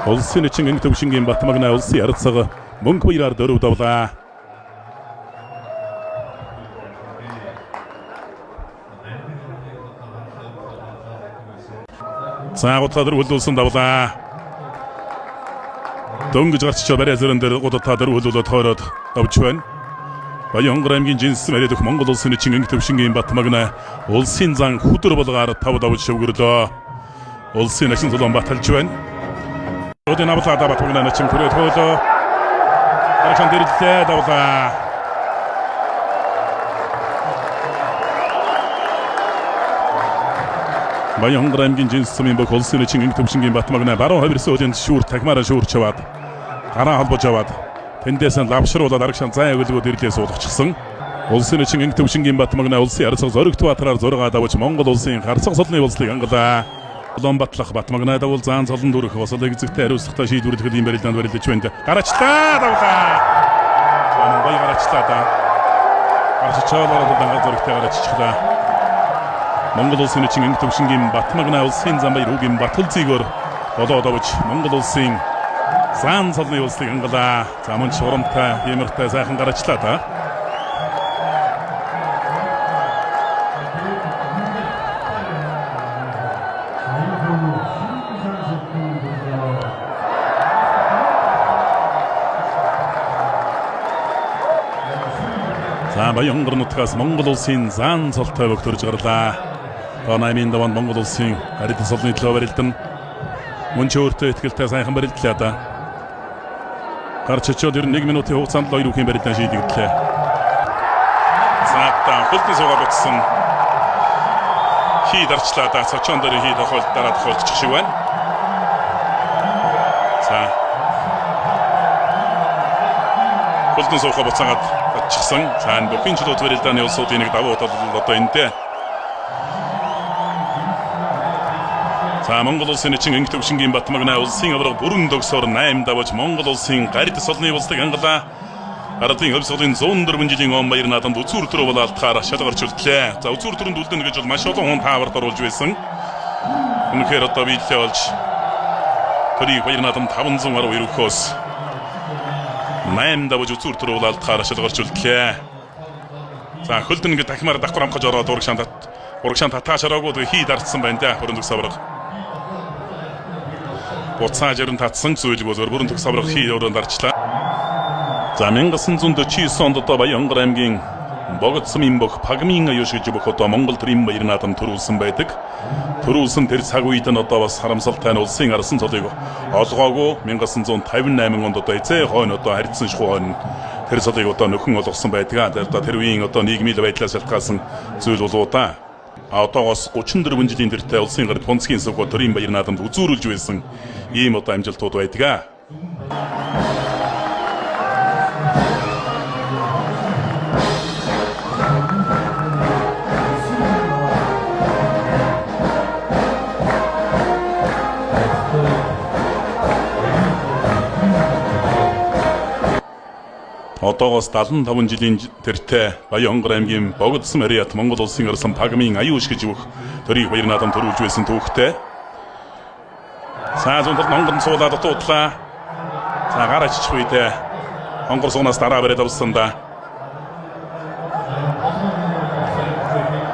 Улсын начин анги төвшингийн Батмагнаа улсын ярцаг мөнгө баяраар дөрөв давлаа. За гутлаа дөрөв хөлүүлсэн давлаа. Дөнгөж гарч чаа бариа зэрэн дээр гутлаа дөрөв хөлүүлээд хойроод давж байна. Баян-Хонгор аймгийн жинсэн яриад өгөх Монгол улсын начин анги төвшингийн Батмагнаа улсын зан хүдэр булгаар тав давж шөвгөрлөө. Улсын начин зулуун баталж байна. Одын авлаа Батмагнаа начин түрээд хөөлөө. Гарагшан дэрлээ давлаа. Баян-Хонгор аймгийн жинс сумын бүх улсын начин анги төвшингийн Батмагнаа баруун хувирсан үеийн шүүр тахмаараа шүүрч аваад гараа холбож аваад тэндээс нь лавшруулаад арагшан зайн өгөлгүүд ирлээ суулгачихсан. Улсын начин анги төвшингийн Батмагнаа улсын ярцаг зоригт баатраар зургаа давж Монгол улсын гарцаг солны болслыг ангалаа. Улаанбатлах Батмагнаа давул заан цолон дүрх осол экзэгтэй хариуцлагатай шийдвэрлэхэд ийм барилдаанд барилдаж байна. Гарачлаа давлаа. За гой гарачлаа да. Гарч чаалаараа дангаа зоригтой гарачихлаа. Монгол улсын начин анги төвшингийн Батмагнаа улсын замбаяр үгийн Баталзигоор болоо давж Монгол улсын заан цолны улслыг ангалаа. За мөн шурамтай, хэмэртэй сайхан гарачлаа да. За Баян-Хонгор нутгаас Монгол улсын заан цолтой бөх төрж гарлаа. Одоо 8-ын даваанд Монгол улсын гарид солны төлөө барилдана. Мөн ч өөртөө ихтгэлтэй сайхан барилдлаа да. Гарч очиод ер нь 1 минутын хугацаанд л хоёр үхийн барилдаан шийдэгдлээ. За хөлтний суугаад утсан. Хий дарчлаа да. Цочоон дээр хий тохиолд дараа тохиолдчих шиг байна. За хөлдөн суухаа буцаагаад татчихсан. За энэ бүхний чөлөөт барилдааны улсуудын нэг давуу тал бол одоо энтэй. За Монгол улсын начин анги төвшингийн Батмагнаа улсын аварга бүрэн дөгсөөр 8 давж Монгол улсын гарид солны улслыг ангалаа. Ардын өвсгөлийн 104 жилийн он баяр наадамд үзүүр төрөө болоалтахаар шалгарч үлдлээ. За үзүүр төрөнд үлдэнэ гэж бол маш олон хүн тааварт оруулж байсан. Үнэхээр одоо биелэлээ болж төрийг баяр наадам 510 өрөхөөс 8 давж үзүүр төрөө болоалтахаар шалгарч үлдлээ. За хөлдөн ингэ дахимаар давхар амхаж ороод урагшаан татааш ороогүй тэгээ хий дардсан байна да бүрэн төгс авраг. Буцааж ерөн татсан зүйлгүй зөв бүрэн төгс авраг хий өрөөнд дарчлаа. За 1949 онд одоо Баян-Хонгор аймгийн Богд сумын бөх Пагмын аюуш гэж бүх одоо Монгол төрийн баяр наадам төрүүлсэн байдаг. Төрүүлсэн тэр цаг үед нь одоо бас харамсалтай нь улсын арсан цолыг олгоогүй 1958 онд одоо эзээ хойно одоо харьцсан шахуу хойно тэр цолыг одоо нөхөн олгосон байдаг. Тэр одоо тэр үеийн одоо нийгмийн байдлаас шалтгаалсан зүйл болов да. А одоогоос 34 жилийн тэртээ улсын гарт Пунцгийн сүх төрийн баяр наадамд үзүүрүүлж байсан ийм одоо амжилтууд байдаг. Одоогоос 75 жилийн тэртээ Баян-Хонгор аймгийн Богдсон Ариат Монгол улсын арсан Пагмын аюу иш гэж өгөх төрийг баяр наадам төрүүлж байсан түүхтэй. За зүүн талд Монгол суулаад дутуудлаа. За гар аччих үедээ Хонгор суунаас дараа бариад авсан да.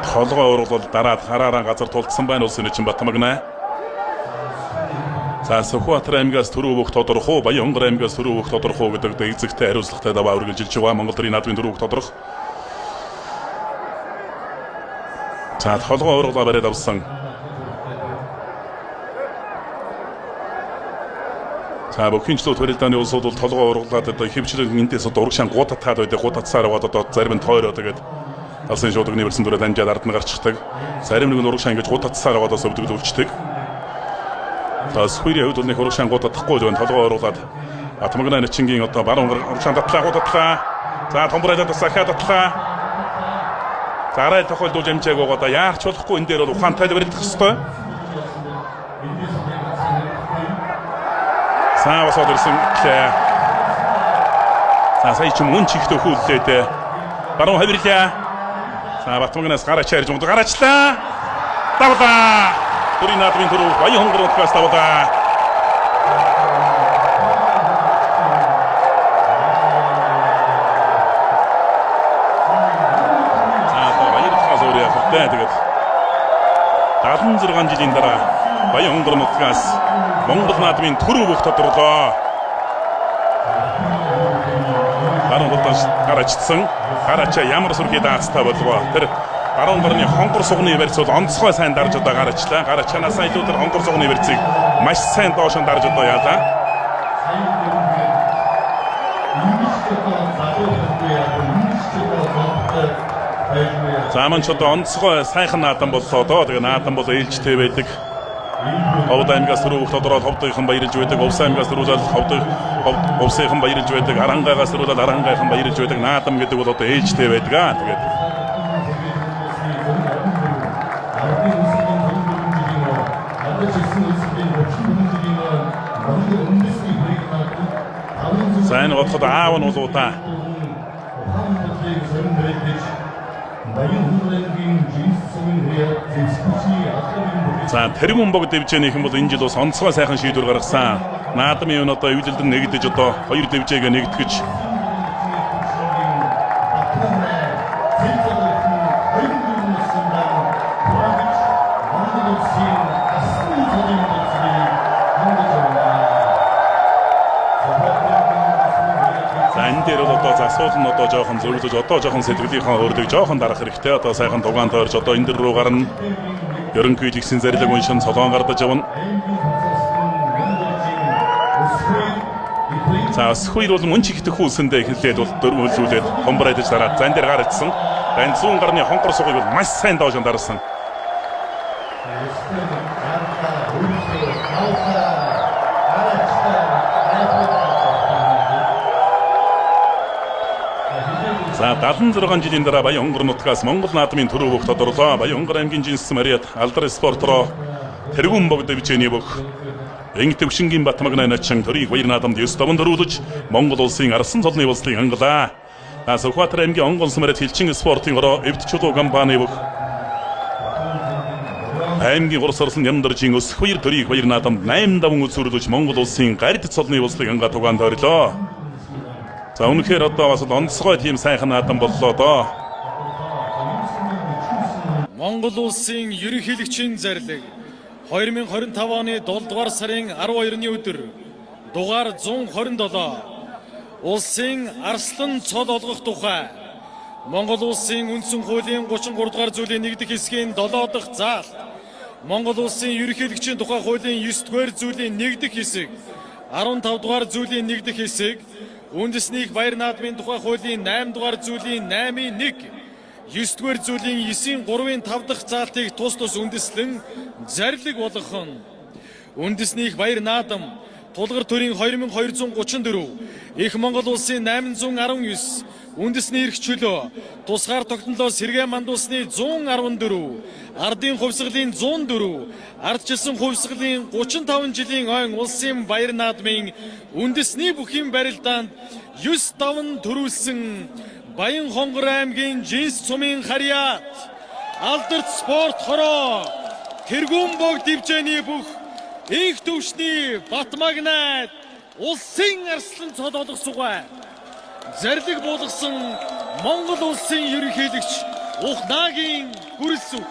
Толгой ургал дараад хараараа газар тулдсан байна улсын начин Батмагнаа. За Сүхбаатар аймгаас төрөө бүх тодорх уу, Баян-Хонгор аймгаас төрөө бүх тодорх уу гэдэг эзэгтэй хариуцлагатай даваа үргэлжилж байгаа Монгол төрийн наадмын төрөө бүх тодорх. За толгой ургалаа бариад авсан. За бүхний чөлөөт барилдааны улсууд бол толгой ургалаад одоо ихэвчлэн эндээс одоо урагшаан гуу татаад байдаг. Гуу татсаар яваад одоо зарим нь тойроо тэгээд талсын шуудаг нэмэрсэн дүрээ дамжаад ард нь гарчдаг. Зарим нэг нь урагшаан ингэж гуу татсаар яваад бас өвдөгд үлчдэг. За Сүхбэрийн хувьд бол нэг урагшаан гуу татахгүй байна. Толгой ургалаад Батмагнаа начингийн одоо баруун урагшаан татлаа, гуу татлаа. За томбрайлаад бас ахаа татлаа. За арай тохиолдуулж амжаагүй байгаа да яарч болохгүй энэ дээр бол ухаантай л барилдах ёстой. За босоод ирсэн лээ. За сая ч мөн чихт өхүүллээ дээ. Баруун хавирлаа. За Батмагнаас гар ачаа ирж гар ачлаа. Давлаа. Төрийн наадмын түрүү Баян-Хонгор нутгаас давлаа. хэрэгтэй. Тэгээд 76 жилийн дараа Баян-Хонгор нутгаас Монгол наадмын төрөв бүх тодорлоо. Баруун талдаа гар ачтсан. Гар ачаа ямар сүрхий даацтай болов. Тэр баруун гарны хонгор сугны барьц бол онцгой сайн дарж одоо гар ачлаа. Гар ачаанаас илүү тэр хонгор сугны барьцыг маш сайн доош нь дарж одоо яалаа. За мань ч одоо онцгой сайхан наадам боллоо доо. Тэгээ наадам бол ээлжтэй байдаг. Ховд аймгаас төрөв тодороод ховдынхан баярлж байдаг. Увс аймгаас төрүүлээд ховд увсынхан баярлж байдаг. Арангайгаас төрүүлээд арангайхан баярлж байдаг. Наадам гэдэг бол одоо ээлжтэй байдаг аа. Тэгээд за энэ бодоход аав нь бол удаа за тэргүүн бог дэвжээнийхэн бол энэ жил бас онцгой сайхан шийдвэр гаргасан. Наадмын юм одоо эвлэлдэн нэгдэж одоо хоёр дэвжээгээ нэгтгэж за энэ дээр бол одоо засуул нь одоо жоохон зөвлөж одоо жоохон сэтгэлийнхаа хөөрдөг жоохон дарах хэрэгтэй. Одоо сайхан дугаан тойрж одоо энэ дэр рүү гарна. Ерөнхийлөгчийн зарлиг уншин цолоон гардаж явна. За өсөх хоёр бол мөн чих итгэх үсэндээ эхэллээд бол дөрөв хөллүүлээд хомбрайдаж дараад зан дээр гар ичсэн. Дан зүүн гарны хонгор сугыг бол маш сайн доош дарсан. За 76 жилийн дараа Баян-Хонгор нутгаас Монгол наадмын төрөв бүх тодорлоо. Баян-Хонгор аймгийн жинс Мариат Алдар спорт руу тэргүүн богд дэвжээний бүх Инг төвшингийн Батмагнай начин төрийг баяр наадамд 9 даван дөрүүлж Монгол улсын арсан цолны болслыг хангалаа. За Сүхбаатар аймгийн онгон Мариат хилчин спортын ороо эвд чулуу компани бүх аймгийн гурс орсон Ямдаржийн өсөх хоёр төрийг баяр наадамд 8 даван үзүүрлэж Монгол улсын гарид цолны болслыг хангаа тугаан тойрлоо. За үнэхээр одоо бас онцгой тийм сайхан наадам боллоо доо. Монгол улсын ерөнхийлөгчийн зарлиг 2025 оны 7 дугаар сарын 12-ны өдөр дугаар 127 улсын арслан цол олгох тухай Монгол улсын үндсэн хуулийн 33 дугаар зүйлийн 1 дэх хэсгийн 7 дахь заалт Монгол улсын ерөнхийлөгчийн тухай хуулийн 9 дугаар зүйлийн 1 дэх хэсэг 15 дугаар зүйлийн 1 дэх хэсэг үндэсний их баяр наадмын тухай хуулийн 8 дугаар зүйлийн 8-ын 1 9 дугаар зүйлийн 9-ийн 3-ын 5 дахь заалтыг тус тус үндэслэн зарлиг болгох нь үндэсний их баяр наадам Тулгар төрийн 2234 их Монгол улсын 819 үндэсний эрх чөлөө тусгаар тогтнолоо сэргээн мандуулсны 114 ардын хувьсгалын 104 ардчилсан хувьсгалын 35 жилийн ойн улсын баяр наадмын үндэсний бүхийн барилдаанд 9 даван төрүүлсэн Баян-Хонгор аймгийн Жинс цумын харьяат алдарт спорт хороо тэргүүн бог дивжээний бүх инх төвшний Батмагнайд улсын арслан цол олох сугай зарлиг буулгасан Монгол улсын ерөнхийлөгч Ухнаагийн гүрэлсүх.